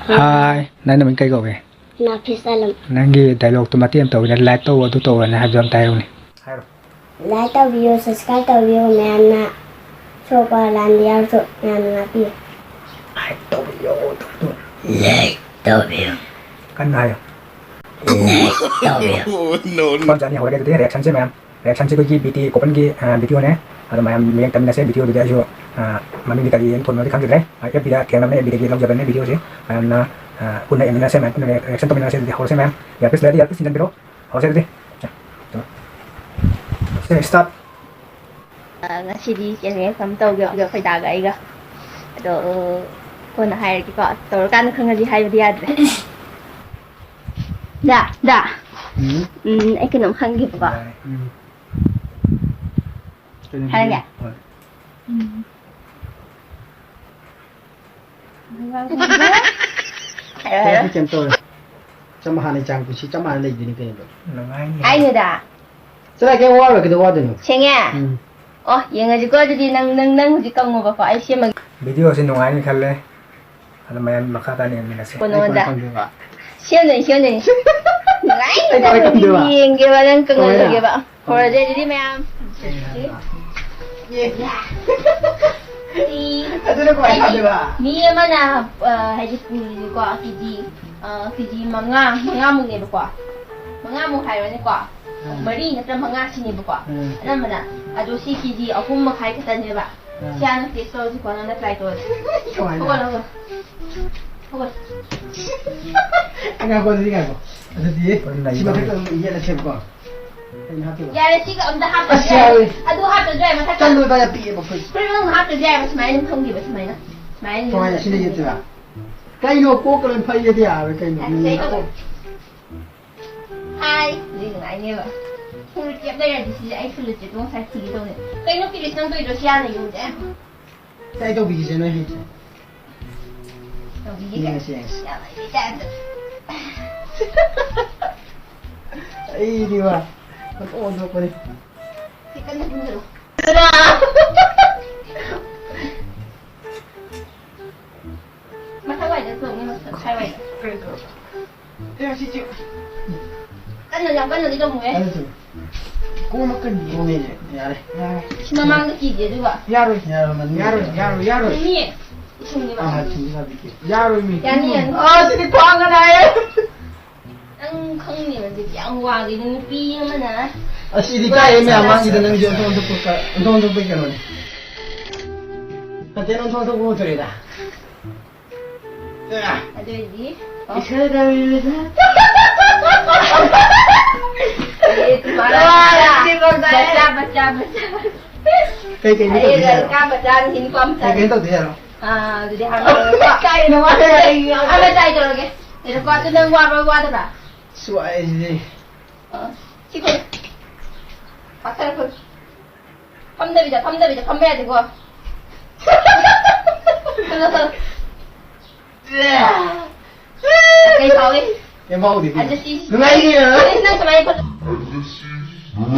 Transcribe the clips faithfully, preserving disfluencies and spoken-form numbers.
ꯍꯥꯏ, ꯅꯪ ꯅꯃꯤꯡ ꯀꯩ ꯀꯧꯒꯦ? ꯅꯥꯐꯤꯁ ꯑꯂꯝ꯫ ꯅꯪꯒꯤ ꯗꯥꯏꯂꯣꯛꯇꯣ ꯃꯇꯦꯛ ꯑꯃ ꯇꯧꯒꯦꯅꯦ, ꯂꯥꯏꯛ ꯇꯧ, ꯑꯗꯨ ꯇꯧ ꯑꯅ ꯍꯥꯏꯕꯗꯣ ꯑꯝꯇ ꯍꯥꯏꯔꯛꯎꯅꯦ꯫ ꯍꯥꯏꯔꯣ꯫ ꯂꯥꯏꯛ ꯇꯧꯕꯤꯌꯨ, ꯁꯕꯁꯀ꯭ꯔꯥꯏꯕ ꯇꯧꯕꯤꯌꯨ, ꯃꯌꯥꯝꯅ ꯁꯣꯛꯄ ꯂꯥꯟꯕ ꯌꯥꯎꯔꯁꯨ ꯃꯌꯥꯝꯅ ꯉꯥꯛꯄꯤꯌꯨ꯫ ꯂꯥꯏꯛ ꯇꯧꯕꯤꯌꯨ, ꯇꯧꯕꯤꯌꯨ꯫ ꯂꯥꯏꯛ ꯇꯧꯕꯤꯌꯨ꯫ ꯀꯟꯅ ꯍꯥꯏꯌꯣ꯫ ꯂꯥꯏꯛ ꯇꯧꯕꯤꯌꯨ꯫ ꯄꯝꯖꯥꯅꯤ ꯍꯧꯔꯒꯦ ꯑꯗꯨꯗꯤ ꯔꯤꯌꯦꯛꯁꯟꯁꯦ ꯃꯌꯥꯝ꯫ ꯔꯤꯌꯦꯛꯁꯟꯁꯦ ꯑꯩꯈꯣꯏꯒꯤ ꯕꯤ ꯇꯤ ꯀꯣꯄꯟꯒꯤ, ꯑ, ꯚꯤꯗꯤꯑꯣꯅꯦ꯫ ꯑꯗꯣ ꯃꯌꯥꯝ ꯃꯤꯠꯌꯦꯡ ꯇꯝꯃꯤꯟꯅꯁꯦ ꯚꯤꯗꯤꯑꯣꯗꯨꯗꯤ꯫ ꯑꯩꯁꯨ, ꯑ, ꯃꯃꯤꯡꯗꯤ ꯀꯔꯤ ꯍꯥꯏꯅ ꯊꯣꯟꯕꯅꯣꯗꯤ ꯈꯪꯗ꯭ꯔꯦ꯫ ꯑ, ꯑꯦꯐ ꯕꯤꯗ ꯊꯦꯡꯅꯕꯅꯦ, ꯑꯦꯐ ꯕꯤꯗꯒꯤ ꯂꯧꯖꯕꯅꯦ ꯚꯤꯗꯤꯑꯣꯁꯦ꯫ ꯃꯌꯥꯝꯅ, ꯑ, ꯄꯨꯟꯅ ꯌꯦꯡꯃꯤꯟꯅꯁꯦ, ꯃꯌꯥꯝ ꯄꯨꯟꯅ ꯔꯤꯌꯦꯛꯁꯟ ꯇꯧꯃꯤꯟꯅꯁꯦ꯫ ꯑꯗꯨꯗꯤ ꯍꯧꯔꯁꯦ ꯃꯌꯥꯝ꯫ ꯏꯌꯥꯔꯄꯤꯁ ꯂꯩꯔꯗꯤ ꯏꯌꯥꯔꯄꯤꯁ ꯊꯤꯟꯖꯟꯕꯤꯔꯣ꯫ ꯍꯧꯔꯁꯦ ꯑꯗꯨꯗꯤ꯫ ꯁꯦ, ꯁ꯭ꯇꯥꯔꯠ꯫ ꯑ, ꯉꯁꯤꯗꯤ ꯆꯦꯂꯦꯟꯖ ꯑꯃ ꯇꯧꯒꯦ ꯑꯩꯈꯣꯏ ꯗꯥꯒ ꯑꯩꯒ꯫ ꯑꯗꯣ, ꯀꯣꯟꯅ ꯍꯥꯏꯔꯒꯦꯀꯣ꯫ ꯇꯧꯔꯀꯥꯟꯗ ꯈꯪꯉꯗꯤ ꯍꯥꯏꯕꯗꯤ ꯌꯥꯗ꯭ꯔꯦ꯫ ꯗꯥ, ꯗꯥ꯫ ꯎꯝ? ꯎꯝ, ꯑꯩ ꯀꯩꯅꯣꯝ ꯍꯪꯒꯦꯕꯀꯣ꯫ ꯌꯥꯔꯦ꯫ ꯎꯝ꯫ ꯀꯩꯅꯣ ꯍꯥꯏꯔꯒꯦ? ꯍꯣꯏ꯫ ꯎꯝ꯫ ꯍꯥꯏꯔꯣ, ꯍꯥꯏꯔꯣ꯫ ꯀꯩꯝ ꯇꯧꯔꯣꯏ꯫ ꯆꯞ ꯍꯥꯟꯅꯩ ꯆꯥꯡ ꯄꯨꯟꯁꯤ ꯆꯞ ꯃꯥꯟꯅ ꯂꯩꯗꯣꯏꯅꯤ ꯀꯩꯅꯣ꯫ ꯅꯨꯡꯉꯥꯏꯅꯤ꯫ ꯍꯥꯏꯅꯨꯗ꯫ ꯆꯠꯂꯣ, ꯀꯩꯝ ꯋꯥꯔꯣꯏ, ꯀꯩꯗꯧ ꯋꯥꯗꯣꯏꯅꯣ? ꯁꯦꯡꯉꯦ? ꯎꯝ꯫ ꯑꯣ, ꯌꯦꯡꯉꯁꯤꯀꯣ ꯑꯗꯨꯗꯤ꯫ ꯅꯪ, ꯅꯪ, ꯅꯪ ꯍꯧꯖꯤꯛ ꯀꯪꯉꯣꯕꯀꯣ, ꯑꯩ ꯁꯦꯝꯃꯒꯦ꯫ ꯚꯤꯗꯤꯑꯣꯁꯤ ꯅꯨꯡꯉꯥꯏꯅꯤ ꯈꯜꯂꯦ꯫ ꯑꯗꯣ ꯃꯌꯥꯝ ꯃꯈꯥ ꯇꯥꯅ ꯌꯦꯡꯃꯤꯟꯅꯁꯦ꯫ ꯀꯣ ꯅꯉꯣꯟꯗ꯫ ꯑꯩ ꯀꯃꯥꯏꯅ ꯈꯪꯗꯣꯏꯕ? ꯁꯦꯝꯗꯣꯏꯅꯤ, ꯁꯦꯝꯗꯣꯏꯅꯤ꯫ ꯅꯨꯡꯉꯥꯏꯅ ꯑꯩ ꯀꯃꯥꯏꯅ ꯈꯪꯗꯣꯏꯕ? ꯌꯦꯡꯒꯦꯕ, ꯅꯪ ꯀꯃꯥꯏꯅ? ꯀꯪꯍꯜꯂꯒꯦꯕ꯫ ꯍꯧꯔꯁꯦ ꯑꯗꯨꯗꯤ ꯃꯌꯥꯝ꯫ ꯑꯦ꯫ ꯁꯤ ꯑꯗꯨꯅ ꯀꯃꯥꯏꯅ ꯍꯥꯏꯗꯤ, ꯈꯪꯗꯣꯏꯕ? ꯃꯤ ꯑꯃꯅ, ꯑ, ꯍꯥꯏꯗꯤ, ꯄꯨꯔꯤꯁꯦꯀꯣ, ꯀꯦ ꯖꯤ, ꯑ, ꯀꯦ ꯖꯤ ꯃꯉꯥ, ꯃꯉꯥꯃꯨꯛꯅꯦꯕꯀꯣ꯫ ꯃꯉꯥꯃꯨꯛ ꯍꯥꯏꯔꯣꯅꯦꯀꯣ꯫ ꯎꯝ꯫ ꯃꯔꯤ ꯅꯠꯇ꯭ꯔ ꯃꯉꯥ ꯁꯤꯅꯦꯕꯀꯣ꯫ ꯎꯝ꯫ ꯑꯅꯝꯕꯅ꯫ ꯑꯗꯣ ꯁꯤ ꯀꯦ ꯖꯤ ꯑꯍꯨꯝ ꯃꯈꯥꯏ ꯈꯛꯇꯅꯦꯕ꯫ ꯑꯥ꯫ ꯁꯤ ꯍꯥꯟꯅ ꯇꯦꯁ ꯇꯧꯔꯁꯤꯀꯣ, ꯅꯪꯅ ꯇ꯭ꯔꯥꯏ ꯇꯧꯔꯁꯤ꯫ ꯀꯃꯥꯏꯅ? ꯍꯧꯒꯠꯂꯣ, ꯍꯧꯒꯠꯂꯣ꯫ ꯍꯧꯒꯠꯂꯣ꯫ ꯑ, ꯉꯥꯏꯈꯣ, ꯑꯗꯨꯗꯤ ꯉꯥꯏꯈꯣ꯫ ꯑꯗꯨꯗꯤ ꯄꯨꯟꯅ ꯁꯤ ꯃꯊꯛꯇ ꯂꯩꯗꯧꯔꯦ꯫ ꯑꯗꯨꯝ ꯌꯦꯠꯂꯁꯦꯕꯀꯣ꯫ ꯑꯩꯅ ꯍꯥꯞꯇꯣꯏꯕ꯫ ꯌꯥꯔꯦ, ꯁꯤꯒ ꯑꯝꯇ ꯍꯥꯞꯇ꯭ꯔꯁꯨ ꯑꯁ, ꯌꯥꯔꯦ꯫ ꯌꯥꯔꯦ꯫ ꯑꯗꯨ ꯍꯥꯞꯇ꯭ꯔꯁꯨ ꯌꯥꯔꯦ, ꯃꯊꯛꯇ꯫ ꯆꯠꯂꯣꯏꯕ, ꯌꯥꯝ ꯄꯤꯛꯑꯦꯕ ꯐꯨꯔꯤꯠ꯫ ꯐꯨꯔꯤꯠ ꯃꯅꯨꯡꯗ ꯍꯥꯞꯇ꯭ꯔꯁꯨ ꯌꯥꯔꯦꯕ, ꯁꯨꯃꯥꯏꯅ ꯑꯗꯨꯝ ꯊꯝꯈꯤꯕ, ꯁꯨꯃꯥꯏꯅ꯫ ꯁꯨꯃꯥꯏꯅ ꯑꯗꯨꯝ ꯀꯃꯥꯏꯅ ꯁꯤꯗ ꯊꯝꯈꯤꯕ꯫ ꯌꯦꯠꯇꯣꯏꯕ? ꯀꯩꯅꯣ, ꯀꯣꯛꯀ ꯂꯣꯏ ꯐꯩꯔꯗꯤ ꯌꯥꯔꯣꯏ ꯀꯩꯅꯣ꯫ ꯑꯁ, ꯀꯩ ꯇꯧꯕ? ꯍꯥꯏ, ꯍꯧꯖꯤꯛ ꯅꯨꯡꯉꯥꯏꯅꯦꯕ꯫ ꯐꯨꯔꯤꯠ ꯀꯦꯞ ꯂꯩꯔꯗꯤ ꯁꯤꯁꯦ ꯑꯩ ꯐꯨꯔꯤꯠꯁꯦ ꯉꯁꯥꯏ ꯊꯤꯒꯦ ꯇꯧꯅꯦ꯫ ꯀꯩꯅꯣ ꯄꯤꯔꯤꯁ ꯅꯪ ꯇꯧꯔꯤꯗꯣ? ꯁꯤ ꯍꯥꯟꯅ ꯌꯣꯟꯁꯦ꯫ ꯀꯥꯏ ꯇꯧꯕꯤꯒꯦꯁꯦ ꯅꯣꯏ ꯍꯩꯁꯦ? ꯇꯧꯕꯤꯒꯦ꯫ ꯌꯦꯡꯉꯁꯤ, ꯌꯦꯡꯉꯁꯤ꯫ ꯌꯥꯝ ꯍꯩꯕꯩ ꯇꯥꯏꯞꯇ꯫ ꯑꯩꯗꯤ ꯋꯥ, ꯑꯣꯟꯊꯣꯛ ꯑꯣꯟꯊꯣꯛꯄꯅꯤ꯫ ꯁꯤ ꯀꯟꯅ ꯍꯨꯝꯖꯤꯜꯂꯣ꯫ ꯃꯊꯛ ꯋꯥꯏ ꯀꯟꯅ, ꯌꯥꯝ ꯀꯟꯅꯗꯤ ꯇꯧꯅꯨꯍꯦ꯫ ꯀꯣꯝꯃꯛꯀꯅꯤ꯫ ꯀꯣꯝꯃꯦ, ꯌꯥꯔꯦ꯫ ꯌꯥꯔꯦ꯫ ꯁꯤ ꯃꯃꯥꯡꯗ ꯀꯤꯗꯦ ꯑꯗꯨꯒ꯫ ꯌꯥꯔꯣꯏ꯫ ꯌꯥꯔꯣꯏ, ꯃꯅꯤꯡ ꯌꯥꯔꯣꯏ, ꯌꯥꯔꯣꯏ, ꯌꯥꯔꯣꯏ꯫ ꯃꯤ ꯏꯁꯤꯡꯗꯤ ꯑꯥ, ꯁꯤꯡꯗꯤ ꯂꯥꯛꯄꯤꯒꯦ꯫ ꯌꯥꯔꯣꯏ, ꯃꯤ꯫ ꯌꯥꯅꯤ, ꯌꯥꯅꯤ꯫ ꯑꯥ, ꯁꯤꯗꯤ ꯈ꯭ꯋꯥꯡꯒ ꯅꯥꯏꯌꯦ꯫ ꯅꯪ ꯈꯪꯅꯤꯕ ꯑꯗꯨꯗꯤ ꯌꯥꯝ ꯋꯥꯒꯦ ꯅꯨꯄꯤ ꯑꯃꯅ꯫ ꯑꯁ, ꯏꯗꯤ ꯀꯥꯏꯌꯦ ꯃꯌꯥꯝ ꯃꯥꯡꯁꯤꯗ ꯅꯪꯁꯨ ꯑꯣꯟꯊꯣꯛ ꯑꯣꯟꯊꯣꯛꯄ ꯀ-, ꯑꯣꯟꯊꯣꯛ ꯑꯣꯟꯊꯣꯛꯄꯩ ꯀꯩꯅꯣꯅꯦ꯫ ꯅꯠꯇꯦ, ꯅꯪ ꯑꯣꯟꯊꯣꯛ ꯑꯣꯟꯊꯣꯛꯄ ꯑꯣꯟꯊꯣꯔꯛꯏꯗ꯫ ꯑꯗꯨ ꯑꯣꯏꯗꯤ, ꯑꯣ꯫ ꯏꯁꯩ ꯇꯧꯔꯤꯕꯗ꯫ ꯑꯦ, ꯇꯨꯃꯥꯔꯥ꯫ ꯕꯆꯥ, ꯕꯆꯥ, ꯕꯆꯥ, ꯕꯆꯥ꯫ ꯀꯩ ꯀꯩꯅꯣ ꯑꯦ, ꯇꯧꯗꯣꯏꯁꯦ? ꯂꯔꯀꯥ ꯕꯆꯥ, ꯅꯨꯄꯥ ꯃꯆꯥ꯫ ꯀꯩ ꯀꯩꯅꯣ ꯇꯧꯗꯣꯏꯁꯦ ꯍꯥꯏꯔꯣ? ꯑꯥ, ꯑꯗꯨꯗꯤ ꯍꯥꯏꯔꯣ꯫ ꯀꯥꯏꯅꯣ ꯋꯥ ꯍꯥꯏꯔꯛꯏ꯫ ꯑꯃ ꯇ꯭ꯔꯥꯏ ꯇꯧꯔꯒꯦ꯫ ꯉꯥꯏꯈꯣꯀꯣ, ꯑꯗꯨ ꯅꯪ ꯋꯥꯕ꯭ꯔꯥ ꯋꯥꯗꯕ꯭ꯔꯥ? ꯁ꯭ꯋꯥꯏꯁꯤꯗꯤ꯫ ꯑ, ꯁꯤ ꯈꯣꯠꯂꯨ꯫ ꯄꯥꯛꯊꯔ ꯈꯣꯠꯂꯨ꯫ ꯐꯝꯗꯕꯤꯗ, ꯐꯝꯗꯕꯤꯗ, ꯐꯝꯕ ꯌꯥꯗꯦꯀꯣ꯫ ꯈꯣꯠꯂꯣ, ꯈꯣꯠꯂꯣ꯫ ꯀꯩ ꯐꯥꯎꯏ? ꯀꯩꯝ ꯐꯥꯎꯗꯦ, ꯀꯩꯅꯣ꯫ ꯑꯗꯨ ꯁꯤ ꯅꯨꯡꯉꯥꯏꯔꯤꯔꯣ? ꯑꯩ ꯅꯪ ꯁꯨꯃꯥꯏꯅ ꯈꯣꯠꯂꯣ꯫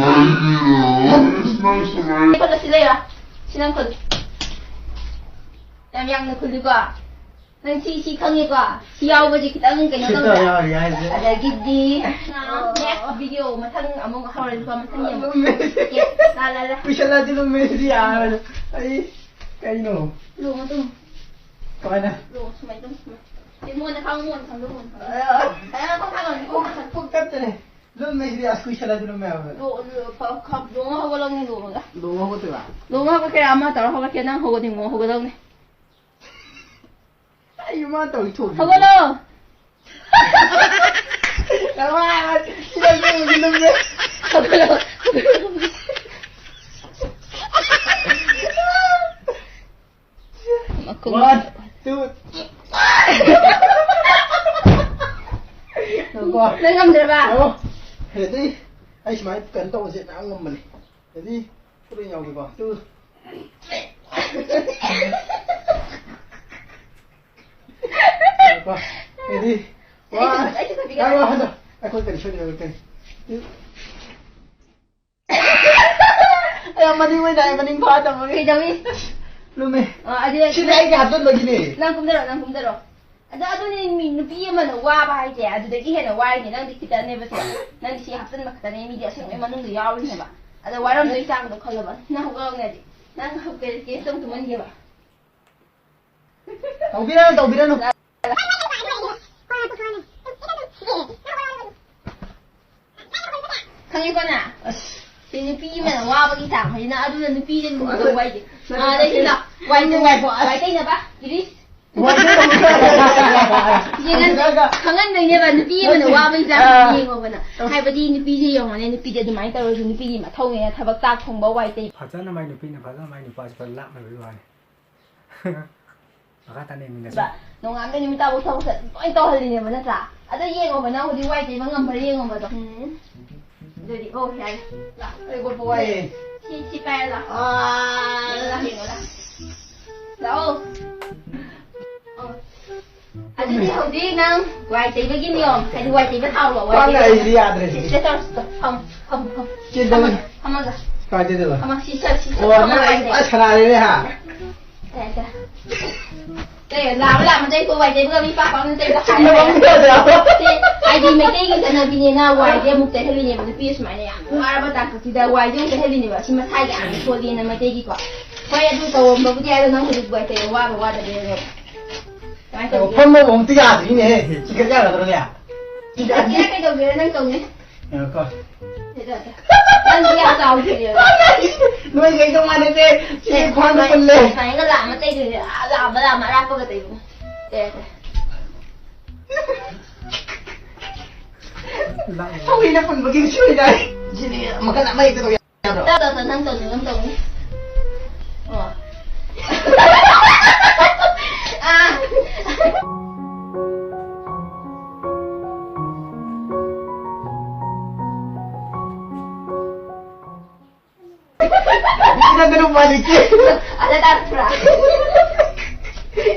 ꯅꯨꯡꯉꯥꯏꯔꯤꯔꯣ? ꯈꯣꯠꯂꯣ, ꯁꯤ ꯂꯩꯔꯣ꯫ ꯁꯤ ꯅꯪ ꯈꯣꯠꯂꯨ꯫ ꯌꯥꯝ ꯌꯥꯡꯅ ꯈꯨꯜꯂꯤꯀꯣ꯫ ꯅꯪ ꯁꯤ, ꯁꯤ ꯈꯪꯉꯤꯀꯣ? ꯁꯤ ꯌꯥꯎꯕꯁꯦ ꯈꯤꯇꯪ ꯀꯩꯅꯣ ꯁꯤ ꯇꯧꯗ꯭ꯔꯥ? ꯇꯧꯔꯦ, ꯌꯥꯎꯔꯦ, ꯌꯥꯎꯔꯦ꯫ ꯑꯗꯒꯤꯗꯤ, ꯑ, next video ꯃꯊꯪ ꯑꯃꯨꯛ ꯍꯧꯔꯁꯤꯀꯣ, ꯃꯊꯪꯒꯤ ꯑꯃꯨꯛ꯫ ꯂꯨꯝꯃꯦ꯫ Okay, ꯂꯥ, ꯂꯥ, ꯂꯥ꯫ ꯀꯨꯏꯁꯜꯂꯗꯤ ꯂꯨꯝꯃꯦ, ꯁꯤꯗꯤ ꯌꯥꯔꯣꯏ꯫ ꯑꯩ, ꯀꯩꯅꯣ? ꯂꯣꯡꯉꯣ ꯑꯗꯨꯝ꯫ ꯀꯃꯥꯏꯅ? ꯂꯣꯡꯉꯣ, ꯁꯨꯃꯥꯏꯅ ꯇꯧ, ꯁꯨꯃꯥꯏꯅ꯫ ꯑꯦ, ꯃꯉꯣꯟꯗ ꯈꯥꯡꯉꯣ, ꯃꯉꯣꯟꯗ ꯈꯥꯡꯉꯣ, ꯃꯉꯣꯟꯗ ꯈꯥꯡꯉꯣ꯫ ꯑ, ꯑ, ꯈꯥꯡꯉꯣ, ꯈꯥꯡꯉꯣ꯫ ꯄꯨꯛ ꯀꯞꯇꯅꯦ꯫ ꯂꯨꯝꯃꯦ, ꯁꯤꯗꯤ ꯑꯁ ꯀꯨꯏꯁꯜꯂꯗꯤ ꯂꯨꯝꯃꯦ ꯍꯥꯏꯕ꯫ ꯂꯣ-, ꯂꯣ-, ꯈ-, ꯈ-, ꯂꯣꯡꯉ ꯍꯧꯒꯠꯂꯛꯅꯤ, ꯂꯣꯡꯉꯒ꯫ ꯂꯣꯡꯉ ꯍꯧꯒꯠꯇꯣꯏꯕ? ꯂꯣꯡꯉ ꯍꯧꯒꯠꯀꯦꯔꯥ, ꯑꯃ ꯇꯧꯔ ꯍꯧꯒꯠꯀꯦꯔꯥ, ꯅꯪ ꯍꯧꯒꯠꯅꯤꯡꯉꯣ, ꯍꯧꯒꯠꯂꯛꯅꯤ꯫ ꯑꯩ ꯃꯥ ꯇꯧꯔꯤ ꯊꯣꯛꯏ꯫ ꯍꯧꯒꯠꯂꯣ! ꯅꯃꯥꯏ, ꯁꯤꯗ ꯂꯨꯝꯃꯤ, ꯂꯨꯝꯃꯤ꯫ ꯍꯧꯒꯠꯂꯣ! ꯃꯈꯣꯡ One, two, three. ꯉꯥꯏꯈꯣ꯫ ꯅꯪ ꯉꯝꯗ꯭ꯔꯕ? ꯉꯥꯏꯈꯣ꯫ Ready? ꯑꯩ ꯁꯨꯃꯥꯏꯅ ꯀꯩꯅꯣ ꯇꯧꯕꯁꯦ ꯃꯌꯥꯝ ꯉꯝꯕꯅꯤ꯫ Ready? ꯈꯨꯠ ꯑꯣꯏꯅ ꯌꯥꯎꯒꯦꯀꯣ꯫ Two. ꯉꯥꯏꯈꯣ꯫ Ready? One. ꯑꯩꯁꯨ ꯈꯨꯠ ꯄꯤꯒꯦ꯫ ꯉꯥꯏꯈꯣ, ꯍꯟꯗꯛ꯫ ꯑꯩꯈꯣꯏ ꯀꯔꯤ ꯁꯣꯏꯗꯅ ꯀꯔꯤ? Two. ꯑꯌꯥ, ꯃꯅꯤꯡ ꯑꯣꯏꯅ ꯍꯥꯏ, ꯃꯅꯤꯡ ꯐꯥꯗꯕꯒꯤ꯫ ꯀꯩꯗꯧꯏ? ꯂꯨꯝꯃꯦ꯫ ꯑ, ꯑꯗꯨꯗꯤ ꯁꯤꯗꯤ ꯑꯩꯒꯤ ꯍꯥꯞꯆꯟꯕꯒꯤꯅꯦ꯫ ꯅꯪ ꯀꯨꯝꯗꯔꯣ, ꯅꯪ ꯀꯨꯝꯗꯔꯣ꯫ ꯑꯗꯣ ꯑꯗꯨꯅꯦ ꯃꯤ ꯅꯨꯄꯤ ꯑꯃꯅ ꯋꯥꯕ ꯍꯥꯏꯁꯦ ꯑꯗꯨꯗꯒꯤ ꯍꯦꯟꯅ ꯋꯥꯏꯅꯦ꯫ ꯅꯪꯗꯤ ꯈꯤꯇꯪꯅꯦꯕ ꯁꯦ꯫ ꯅꯪꯗꯤ ꯁꯤ ꯍꯥꯞꯆꯤꯟꯕ ꯈꯛꯇꯅꯦ, ꯃꯤꯗꯤ ꯑꯁꯦꯡꯕꯩ ꯃꯅꯨꯡꯗ ꯌꯥꯎꯔꯤꯅꯦꯕ꯫ ꯑꯗꯣ ꯋꯥꯔꯝꯗꯣꯏ ꯆꯥꯡꯗꯣ ꯈꯜꯂꯣꯕ꯫ ꯅꯪ ꯍꯧꯒꯠꯂꯛꯅꯗꯤ ꯅꯪ ꯀꯦꯁ ꯑꯃ ꯇꯨꯝꯍꯟꯒꯦꯕ꯫ ꯇꯧꯕꯤꯔꯅꯨ, ꯇꯧꯕꯤꯔꯅꯨ꯫ ꯈꯪꯉꯦꯀꯣ ꯅꯪ? ꯁꯤ ꯅꯨꯄꯤ ꯑꯃꯅ ꯋꯥꯕꯒꯤ ꯆꯥꯡ ꯍꯥꯏꯁꯤꯅ ꯑꯗꯨꯅ ꯅꯨꯄꯤꯗ ꯂꯨꯅ ꯇꯧꯕ ꯍꯥꯏꯁꯦ꯫ ꯑꯥ, ꯑꯗꯩ ꯁꯤꯗ ꯋꯥꯏ ꯇꯩ-, ꯋꯥꯏ ꯇꯩꯅꯕ, ꯏꯔꯤꯁ꯫ ꯌꯦꯡꯍꯟ-, ꯈꯪꯍꯟꯗꯣꯏꯅꯦꯕ ꯅꯨꯄꯤ ꯑꯃꯅ ꯋꯥꯕꯒꯤ ꯆꯥꯡ ꯌꯦꯡꯉꯣꯕꯅ꯫ ꯍꯥꯏꯕꯗꯤ ꯅꯨꯄꯤꯁꯦ ꯌꯦꯡꯉꯣꯅꯦ, ꯅꯨꯄꯤꯗꯤ ꯑꯗꯨꯃꯥꯏꯅ ꯇꯧꯔꯁꯨ ꯅꯨꯄꯤꯒꯤ ꯃꯊꯧꯅꯦꯅ ꯊꯕꯛ ꯆꯥꯛ ꯊꯣꯡꯕ, ꯋꯥꯏ ꯇꯩ꯫ ꯐꯖꯅ ꯃꯥꯏ ꯅꯨꯄꯤꯅ ꯐꯖꯅ ꯃꯥꯏ ꯅꯨꯄꯥꯁꯦ ꯐꯖꯅ ꯂꯥꯛꯅꯕꯒꯤ ꯋꯥꯅꯤ꯫ ꯃꯈꯥ ꯇꯥꯅ ꯌꯦꯡꯃꯤꯟꯅꯁꯤ꯫ ꯅꯣꯡꯉꯥꯟꯕ ꯅꯨꯃꯤꯠ ꯇꯥꯕꯧ ꯊꯕꯛꯁꯦ ꯂꯣꯏ ꯇꯧꯍꯜꯂꯤꯅꯦꯕ, ꯅꯠꯇ꯭ꯔꯥ? ꯑꯗꯣ ꯌꯦꯡꯉꯣꯕ, ꯅꯪ ꯍꯧꯖꯤꯛ ꯋꯥꯏ ꯇꯩꯕ ꯉꯝꯕ꯭ꯔꯥ ꯌꯦꯡꯉꯣꯕꯗꯣ꯫ ꯎꯝ꯫ ꯑꯗꯨꯗꯤ, ꯑꯣ, ꯌꯥꯔꯦ꯫ ꯂꯥꯛ꯫ ꯑꯩ ꯈꯣꯠꯄ ꯋꯥꯏꯌꯦ꯫ ꯁꯤ, ꯁꯤ ꯄꯥꯏꯔ ꯂꯥꯛ꯫ ꯑꯥ꯫ ꯌꯦꯡꯉꯣ, ꯂꯥꯛ, ꯌꯦꯡꯉꯣ, ꯂꯥꯛ꯫ ꯂꯥꯛꯑꯣ꯫ ꯑꯣ꯫ ꯑꯗꯨꯗꯤ ꯍꯧꯖꯤꯛ ꯅꯪ ꯋꯥꯏ ꯇꯩꯕꯒꯤ ꯅꯤꯌꯣꯝ, ꯍꯥꯏꯗꯤ ꯋꯥꯏ ꯇꯩꯕ ꯊꯥꯎꯗꯣ, ꯋꯥꯏ ꯈ꯭ꯋꯥꯡ ꯇꯩꯕ ꯅꯥꯏꯁꯤꯗꯤ ꯌꯥꯗ꯭ꯔꯦ ꯁꯤꯗꯤ꯫ ꯁꯤꯗ ꯇꯧꯔꯣ, ꯁꯤꯗ꯫ ꯐꯝ, ꯐꯝ, ꯐꯝ꯫ ꯆꯦꯟ ꯆꯠꯂꯣ꯫ ꯐꯝꯃꯒ꯫ ꯀꯥꯏ ꯆꯦꯟꯗꯣꯏꯕ? ꯐꯝꯃ, ꯁꯤ ꯆꯠ, ꯁꯤ ꯆꯠ꯫ ꯑꯣ, ꯐꯝꯃ ꯅꯪ ꯋꯥꯏ ꯑꯩ ꯇꯩ꯫ ꯄꯨꯔꯥ ꯁꯅꯥꯔꯦꯅꯦ, ꯍꯥ? ꯇꯩ, ꯇꯩ꯫ ꯀꯩ, ꯂꯥꯝꯃ ꯂꯥꯝꯃ ꯇꯩꯀꯣ, ꯋꯥꯏ ꯇꯩꯕꯒ ꯃꯤ ꯄꯥꯛ ꯄꯥꯛꯅ ꯇꯩꯕ ꯆꯨꯝꯅ ꯍꯥꯏꯔꯦ꯫ ꯋꯥꯔꯤ ꯁꯥꯗ꯭ꯔꯣ? ꯁꯤ, ꯍꯥꯏꯗꯤ ꯃꯩꯇꯩꯒꯤ ꯆꯠꯅꯕꯤꯅꯦꯅ ꯋꯥꯏꯁꯦ ꯑꯃꯨꯛ ꯇꯩꯍꯜꯂꯤꯅꯦꯕ꯫ ꯅꯨꯄꯤ ꯁꯨꯃꯥꯏꯅ ꯌꯥꯝ ꯋꯥꯔꯕ ꯇꯥꯡꯀꯛꯁꯤꯗ ꯋꯥꯏꯁꯦ ꯑꯃꯨꯛ ꯇꯩꯍꯜꯂꯤꯅꯦꯕ꯫ ꯁꯤ ꯃꯁꯥꯒꯤ ꯌꯥꯝꯅ ꯁꯣꯜꯂꯤꯅ ꯃꯩꯇꯩꯒꯤꯀꯣ꯫ ꯍꯣꯏ, ꯑꯗꯨ ꯇꯧꯔꯝꯕꯕꯨꯗꯤ ꯌꯥꯏ, ꯑꯗꯣ ꯅꯪ ꯍꯧꯖꯤꯛ ꯋꯥꯏ ꯇꯩꯕ ꯋꯥꯕ ꯋꯥꯗꯕ ꯌꯦꯡꯉꯣ꯫ ꯀꯃꯥꯏꯅ ꯇꯧꯒꯦ? ꯐꯝꯕꯕꯨ ꯑꯃꯨꯛꯇ ꯌꯥꯗ꯭ꯔꯤꯅꯦꯍꯦ꯫ ꯆꯤꯡꯈꯠ ꯌꯥꯒꯗ꯭ꯔꯣꯅꯦ? ꯆꯤꯡꯈꯠ-, ꯆꯤꯡꯈꯠ ꯀꯩꯗꯧꯒꯦꯔꯥ ꯅꯪ ꯇꯧꯅꯤ? ꯉꯥꯏꯈꯣꯀꯣ꯫ ꯅꯪꯗꯤ ꯌꯥꯝ ꯆꯥꯎꯗ꯭ꯔꯤꯑꯕ꯫ ꯅꯣꯏꯒꯩꯒ ꯃꯥꯟꯅꯗꯦ꯫ ꯁꯤ ꯁꯦ, ꯈ꯭ꯋꯥꯡꯗ ꯁꯨꯃꯥꯏ-, ꯄꯨꯜꯂꯦ꯫ ꯁꯨꯃꯥꯏꯅꯒ ꯂꯥꯝꯃ ꯇꯩꯗꯣꯏꯅꯦ꯫ ꯑꯥ, ꯂꯥꯝꯕ, ꯂꯥꯝꯕ ꯑꯔꯥꯞꯄꯒ ꯇꯩꯕꯅꯦ꯫ ꯁꯦ, ꯁꯦ꯫ ꯍꯧꯅ ꯄꯨꯟꯕꯒꯤ ꯁꯣꯏꯗꯥꯏ꯫ ꯁꯤꯗꯤ ꯃꯈꯜ ꯑꯃ ꯍꯦꯛꯇ ꯇꯧ ꯌꯥꯕ꯭ꯔꯣ? ꯇꯧ, ꯇꯧ, ꯇꯧ, ꯅꯪ ꯇꯧꯅꯤꯡꯕ ꯑꯃ ꯇꯧꯅꯤ꯫ ꯑꯣ꯫ ꯑꯥ꯫ ꯅꯪ ꯀꯩꯅꯣ ꯎꯄꯥꯏ ꯂꯩꯇꯦ꯫ ꯑꯗ ꯇꯥꯔꯛꯄ꯭ꯔꯥ?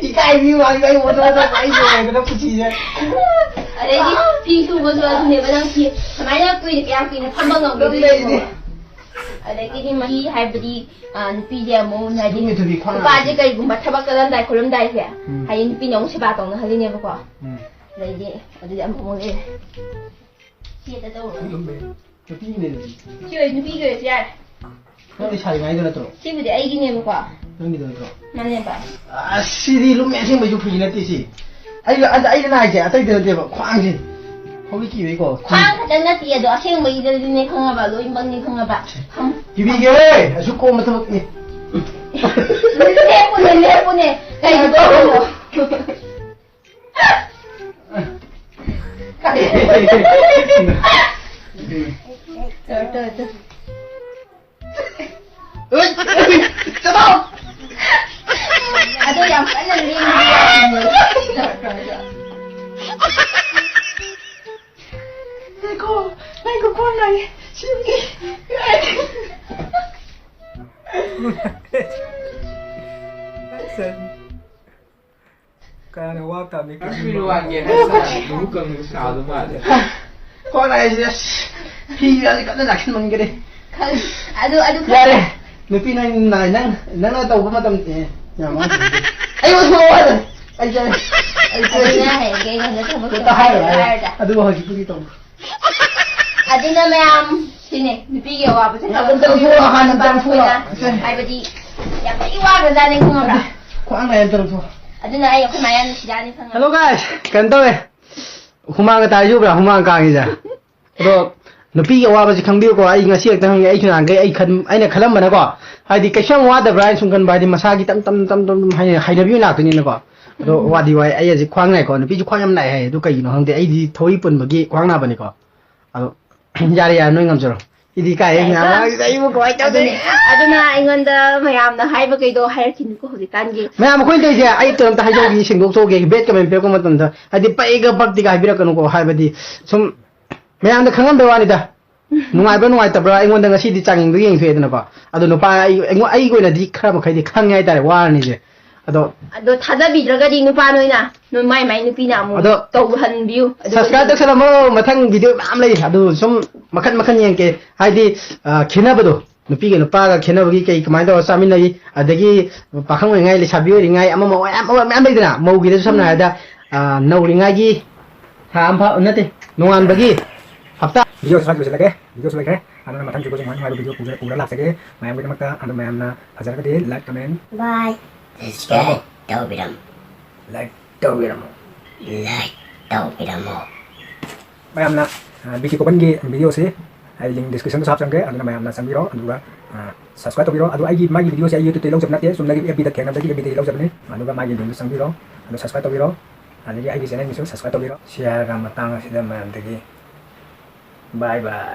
ꯏꯀꯥꯏ ꯃꯤ ꯃꯥꯡꯗ ꯑꯩ ꯑꯣꯟꯊꯣꯛꯑꯒ ꯑꯩ ꯂꯣꯏꯔꯦꯗꯅ ꯄꯨꯟꯁꯤꯁꯦ꯫ ꯑꯗꯩꯗꯤ ꯐꯤ ꯁꯨꯕꯁꯨ ꯑꯗꯨꯅꯦꯕ, ꯅꯪ ꯐꯤ ꯁꯨꯃꯥꯏꯅ ꯀꯨꯏꯅ, ꯀꯌꯥꯝ ꯀꯨꯏꯅ ꯐꯝꯕ ꯉꯝꯒꯗꯣꯏꯅꯣ? ꯑꯗꯨꯝ ꯂꯩꯅꯤ꯫ ꯑꯗꯒꯤꯗꯤ ꯃꯤ ꯍꯥꯏꯕꯗꯤ, ꯑ, ꯅꯨꯄꯤꯁꯦ ꯑꯃꯨꯛ ꯍꯥꯏꯗꯤ ꯁꯤꯒꯨꯝꯕ ꯊꯕꯤ ꯈ꯭ꯋꯥꯡ ꯅꯨꯄꯥꯁꯦ ꯅꯥꯕꯁꯦ꯫ ꯀꯩꯒꯨꯝꯕ ꯊꯕꯛ ꯆꯠꯂꯝꯗꯥꯏ ꯈꯣꯠꯂꯝꯗꯥꯏꯁꯦ ꯎꯝ꯫ ꯍꯥꯏꯗꯤ ꯅꯨꯄꯤꯅ ꯑꯃꯨꯛ ꯁꯦꯕꯥ ꯇꯧꯅꯍꯜꯂꯤꯅꯦꯕꯀꯣ꯫ ꯎꯝ꯫ ꯑꯗꯩꯗꯤ ꯑꯗꯨꯗꯤ ꯑꯃꯨꯛ ꯑꯃꯨꯛ ꯂꯩꯔꯦ꯫ ꯁꯤ ꯍꯦꯛꯇ ꯇꯧꯔꯣ꯫ ꯂꯨꯝꯃꯦ꯫ ꯅꯨꯄꯤꯒꯤꯅꯦ ꯑꯗꯨꯗꯤ꯫ ꯁꯤ ꯑꯣꯏ-, ꯅꯨꯄꯤꯒꯤ ꯑꯣꯏꯔꯁꯨ ꯌꯥꯔꯦ꯫ ꯅꯪ ꯂꯩꯁꯥꯔꯤꯉꯩꯗ ꯅꯠꯇ꯭ꯔꯣ? ꯁꯤꯕꯨꯗꯤ ꯑꯩꯒꯤꯅꯦꯕꯀꯣ꯫ ꯅꯪꯒꯤꯗꯣ ꯅꯠꯇ꯭ꯔꯣ? ꯃꯥꯅꯦꯕ꯫ ꯑꯁ, ꯁꯤꯗꯤ ꯂꯨꯝꯃꯦ ꯑꯁꯦꯡꯕꯩꯁꯨ ꯐꯥꯒꯤ ꯅꯠꯇꯦ ꯁꯤ꯫ ꯑꯩꯅ, ꯑꯩꯅ, ꯑꯩꯅ ꯍꯥꯏꯁꯦ ꯑꯇꯩꯗ ꯅꯠꯇꯦꯕ, ꯈ꯭ꯋꯥꯡꯁꯦ꯫ ꯍꯧꯒꯠꯈꯤꯕꯩꯀꯣ꯫ ꯈ꯭ꯋꯥꯡ ꯈꯛꯇꯪ ꯅꯠꯇꯦ ꯑꯗꯣ, ꯑꯁꯦꯡꯕꯒꯤꯗꯗꯤꯅꯦ ꯈꯪꯉꯕ, ꯂꯣꯏꯅꯃꯛꯅꯦ ꯈꯪꯉꯕ꯫ ꯐꯝ-, ꯄꯤꯕꯤꯒꯦ, ꯑꯁꯨꯛ ꯀꯣꯝꯕ ꯊꯕꯛꯅꯦ꯫ ꯂꯦꯞꯄꯨꯅꯦ, ꯂꯦꯞꯄꯨꯅꯦ꯫ ꯀꯩꯅꯣ ꯇꯧꯔꯤꯗꯣ? ꯇꯧꯔꯣ, ꯇꯧꯔꯣ, ꯇꯧꯔꯣ꯫ ꯎꯏ! ꯆꯠꯂꯣ! ꯑꯗꯣ ꯌꯥꯝ ꯀꯟꯅ ꯂꯦꯡꯕꯗꯤ ꯌꯥꯗꯦ꯫ ꯉꯥꯏꯈꯣ, ꯉꯥꯏꯈꯣ, ꯈ꯭ꯋꯥꯡ ꯅꯥꯏꯌꯦ꯫ ꯁꯤꯒꯤ꯫ ꯀꯅꯥꯅ ꯋꯥ ꯇꯥꯅꯤ? ꯑꯁ, ꯃꯤ ꯋꯥꯠꯀꯦ ꯍꯥꯏꯔ ꯃꯕꯨꯛ ꯀꯪꯕ ꯁꯥꯗꯧ ꯃꯥꯜꯂꯦ꯫ ꯀꯣꯟꯅ ꯍꯥꯏꯁꯦ, ꯑꯁ, ꯐꯤꯒꯁꯦ ꯀꯟꯅ ꯅꯥꯁꯤꯟꯃꯟꯈꯔꯦ꯫ ꯈꯪ-, ꯑꯗꯨ, ꯑꯗꯨ ꯈꯪ- ꯌꯥꯔꯦ, ꯅꯨꯄꯤ ꯅꯪ ꯅꯥꯏ, ꯅꯪ, ꯅꯪꯅ ꯇꯧꯕ ꯃꯇꯝ, ꯑꯦ, ꯌꯥꯝ ꯋꯥꯠꯂꯤ꯫ ꯑꯩ ꯋꯥꯠꯂꯤ, ꯋꯥꯠꯂꯤ꯫ ꯑꯩ ꯆꯥꯔꯦ, ꯑꯩ ꯆꯥꯔꯦ꯫ ꯑꯗꯨꯅ ꯍꯌꯦꯡ ꯑꯩꯉꯣꯟꯗ ꯊꯕꯛ ꯑꯗꯨ ꯍꯥꯏꯔꯣꯏ, ꯍꯥꯏꯔꯣꯏ꯫ ꯍꯥꯏꯔꯗ꯫ ꯑꯗꯨꯕꯨ ꯍꯧꯖꯤꯛꯄꯨꯗꯤ ꯇꯧ꯫ ꯑꯗꯨꯅ ꯃꯌꯥꯝ, ꯁꯤꯅꯦ, ꯅꯨꯄꯤꯒꯤ ꯑꯋꯥꯕꯁꯦ ꯍꯥꯟꯅ ꯈꯪꯗꯕ ꯇꯧꯊꯣꯛꯑꯣ, ꯍꯥꯟꯅ ꯅꯨꯄꯥ ꯇꯧꯊꯣꯛꯑꯣ꯫ ꯑꯩꯈꯣꯏꯅ, ꯍꯥꯏꯕꯗꯤ, ꯌꯥꯝ ꯊꯤ ꯋꯥꯈ꯭ꯔꯖꯥꯠꯅꯤ, ꯈꯪꯉꯕ꯭ꯔꯥ? ꯈ꯭ꯋꯥꯡ ꯅꯥꯏ ꯑꯝꯇ ꯂꯧꯊꯣꯛꯑꯣ꯫ ꯑꯗꯨꯅ ꯑꯩ ꯑꯩꯈꯣꯏ ꯃꯥ ꯌꯥꯝ ꯅꯨꯡꯁꯤꯖꯥꯠꯅꯤ, ꯈꯪꯉꯕ꯭ꯔꯥ? Hello guys, ꯀꯩꯅꯣ ꯇꯧꯋꯦ, ꯍꯨꯃꯥꯡꯒ ꯇꯥꯔꯤꯁꯦ ꯎꯕ꯭ꯔꯥ? ꯍꯨꯃꯥꯡ ꯀꯥꯡꯉꯤꯁꯦ꯫ ꯑꯗꯣ ꯅꯨꯄꯤꯒꯤ ꯑꯋꯥꯕꯁꯤ ꯈꯪꯕꯤꯌꯨꯀꯣ꯫ ꯑꯩ ꯉꯁꯤ ꯈꯛꯇ ꯍꯪꯉꯦ, ꯑꯩꯁꯨ ꯅꯍꯥꯟꯈꯩ ꯑꯩ ꯈꯟ-, ꯑꯩꯅ ꯈꯜꯂꯝꯕꯅꯀꯣ, ꯍꯥꯏꯗꯤ ꯀꯩꯁꯨ ꯌꯥꯝ ꯋꯥꯗꯕ꯭ꯔꯥ ꯍꯥꯏꯅ ꯁꯨꯝ ꯈꯟꯕ, ꯍꯥꯏꯗꯤ ꯃꯁꯥꯒꯤ ꯇꯝ ꯇꯝ ꯇꯝ ꯇꯝ ꯍꯥꯏꯅ ꯍꯩꯅꯕꯤ ꯑꯣꯏꯅ ꯂꯥꯛꯇꯣꯏꯅꯤꯅꯀꯣ꯫ ꯑꯗꯣ ꯎꯝ꯫ ꯋꯥꯗꯤ ꯋꯥꯏ, ꯑꯩ ꯍꯧꯖꯤꯛ ꯈ꯭ꯋꯥꯡ ꯅꯥꯏꯀꯣ, ꯅꯨꯄꯤꯁꯨ ꯈ꯭ꯋꯥꯡ ꯌꯥꯝ ꯅꯥꯏ ꯍꯥꯏ, ꯑꯗꯨ ꯀꯩꯒꯤꯅꯣ ꯈꯪꯗꯦ, ꯑꯩꯗꯤ ꯊꯧꯔꯤ ꯄꯨꯟꯕꯒꯤ ꯈ꯭ꯋꯥꯡ ꯅꯥꯕꯅꯤꯀꯣ꯫ ꯑꯗꯣ ꯌꯥꯔꯦ, ꯌꯥꯔꯦ, ꯅꯣꯏ ꯉꯝꯖꯔꯣ꯫ ꯏꯗꯤ ꯀꯥꯏ ꯌꯥꯏꯀꯣ꯫ ꯃꯌꯥꯝ ꯃꯥꯡꯁꯤꯗ ꯑꯩꯕꯨ ꯀꯃꯥꯏꯅ ꯇꯧꯗꯣꯏꯅꯣ? ꯑꯗꯨꯅꯦ, ꯑꯗꯨꯅ ꯑꯩꯉꯣꯟꯗ ꯃꯌꯥꯝꯅ ꯍꯥꯏꯕꯈꯩꯗꯣ ꯍꯥꯏꯔꯛꯈꯤꯅꯨꯀꯣ ꯍꯧꯖꯤꯛꯀꯥꯟꯒꯤ꯫ ꯃꯌꯥꯝ ꯑꯩꯈꯣꯏꯅ ꯇꯧꯔꯤꯁꯦ, ꯑꯩ ꯀꯩꯅꯣꯝꯇ ꯍꯥꯏꯖꯍꯧꯈꯤꯒꯦ, ꯁꯦꯡꯗꯣꯛꯆꯍꯧꯒꯦ, bad comment ꯄꯤꯔꯛꯄ ꯃꯇꯝꯗ, ꯍꯥꯏꯗꯤ ꯄꯛꯏꯒ ꯄꯛꯇꯤꯒ ꯍꯥꯏꯕꯤꯔꯛꯀꯅꯨꯀꯣ, ꯍꯥꯏꯕꯗꯤ ꯁꯨꯝ ꯃꯌꯥꯝꯗ ꯈꯪꯍꯟꯕꯩ ꯋꯥꯅꯤꯗ꯫ ꯅꯨꯡꯉꯥꯏꯕ꯭ꯔꯥ ꯅꯨꯡꯉꯥꯏꯇꯕ꯭ꯔꯥ ꯑꯩꯉꯣꯟꯗ ꯉꯁꯤꯗꯤ ꯆꯥꯡꯌꯦꯡꯗꯣ ꯌꯦꯡꯊꯣꯛꯑꯦꯗꯅꯀꯣ꯫ ꯑꯗꯣ ꯅꯨꯄꯥ ꯑꯩ, ꯑꯩꯉꯣꯟ-, ꯑꯩꯒꯤ ꯑꯣꯏꯅꯗꯤ ꯈꯔ ꯃꯈꯩꯗꯤ ꯈꯪꯉꯦ ꯍꯥꯏꯇꯥꯔꯦ, ꯋꯥꯔꯅꯤꯁꯦ꯫ ꯑꯗꯣ ꯑꯗꯣ ꯊꯥꯖꯕꯤꯗ꯭ꯔꯒꯗꯤ ꯅꯨꯄꯥ ꯅꯣꯏꯅ, ꯅꯣꯏ ꯃꯥꯏ ꯃꯥꯏ ꯅꯨꯄꯤꯅ ꯑꯃꯨꯛ ꯑꯗꯣ ꯇꯧꯍꯟꯕꯤꯌꯨ꯫ ꯑꯗꯨꯒ subscribe ꯇꯧꯁꯜꯂꯝꯃꯣ, ꯃꯊꯪ video ꯃꯌꯥꯝ ꯂꯩ, ꯑꯗꯨ ꯁꯨꯝ ꯃꯈꯟ ꯃꯈꯟ ꯌꯦꯡꯉꯛꯀꯦ꯫ ꯍꯥꯏꯗꯤ, ꯑ, ꯈꯦꯠꯅꯕꯗꯣ꯫ ꯅꯨꯄꯤꯒ ꯅꯨꯄꯥꯒ ꯈꯦꯠꯅꯕꯒꯤ ꯀꯩ ꯀꯃꯥꯏꯅ ꯇꯧꯔꯒ ꯆꯥꯃꯤꯟꯅꯩ, ꯑꯗꯒꯤ ꯄꯥꯈꯪ ꯑꯣꯏꯔꯤꯉꯩ, ꯂꯩꯁꯥꯕꯤ ꯑꯣꯏꯔꯤꯉꯩ, ꯑꯃ ꯑꯃ ꯃꯌꯥꯝ, ꯑꯃ ꯃꯌꯥꯝ ꯂꯩꯗꯅ, ꯃꯧꯒꯤꯗꯁꯨ ꯁꯝꯅ ꯎꯝ꯫ ꯍꯥꯏꯔꯕꯗ, ꯑ, ꯅꯧꯔꯤꯉꯩꯒꯤ ꯊꯥ ꯑꯃ ꯐꯥ-, ꯅꯠꯇꯦ, ꯅꯣꯡꯉꯥꯟꯕꯒꯤ ꯍꯞꯇꯥ꯫ Video ꯁ꯭ꯋꯥꯏꯗ ꯂꯣꯏꯁꯤꯜꯂꯒꯦ꯫ Video ꯁꯨ ꯂꯣꯏꯈ꯭ꯔꯦ꯫ ꯑꯗꯨꯅ ꯃꯊꯪꯁꯨ ꯅꯨꯡꯉꯥꯏ ꯅꯨꯡꯉꯥꯏꯕ video ꯄꯨꯖ-, ꯄꯨꯔ ꯂꯥꯛꯆꯒꯦ ꯃꯌꯥꯝꯒꯤꯗꯃꯛꯇ꯫ ꯑꯗꯣ ꯃꯌꯥꯝꯅ ꯐꯖꯔꯒꯗꯤ like, comment꯫ Bye꯫ Subscribe ꯇꯧꯕꯤꯔꯝꯃꯨ꯫ Like ꯇꯧꯕꯤꯔꯝꯃꯨ꯫ Like ꯇꯧꯕꯤꯔꯝꯃꯨ꯫ ꯃꯌꯥꯝꯅ, ꯑ, ꯕꯤ ꯀꯦ ꯀꯣꯄꯟꯒꯤ video ꯁꯤ ꯑꯩ link description ꯗꯁꯨ ꯍꯥꯞꯆꯔꯝꯒꯦ, ꯑꯗꯨꯅ ꯃꯌꯥꯝꯅ ꯆꯪꯕꯤꯔꯣ, ꯑꯗꯨꯒ, ꯑ, subscribe ꯇꯧꯕꯤꯔꯣ꯫ ꯑꯗꯣ ꯑꯩꯒꯤ, ꯃꯥꯒꯤ video ꯁꯦ ꯑꯩ YouTube ꯇꯒꯤ ꯂꯧꯖꯕ ꯅꯠꯇꯦ, ꯆꯨꯝꯅꯒꯤ F B ꯗ ꯊꯦꯡꯅꯕꯗꯒꯤ F B ꯗꯒꯤ ꯂꯧꯖꯕꯅꯤ꯫ ꯑꯗꯨꯒ ꯃꯥꯒꯤ link ꯇꯨ ꯆꯪꯕꯤꯔꯣ, ꯑꯗꯣ subscribe ꯇꯧꯕꯤꯔꯣ, ꯑꯗꯒꯤ ꯑꯩꯒꯤ channel ꯒꯤꯁꯨ subscribe ꯇꯧꯕꯤꯔꯣ꯫ ꯁꯤ ꯍꯥꯏꯔꯒ ꯃꯇꯥꯡ ꯑꯁꯤꯗ ꯃꯌꯥꯝꯗꯒꯤ bye bye꯫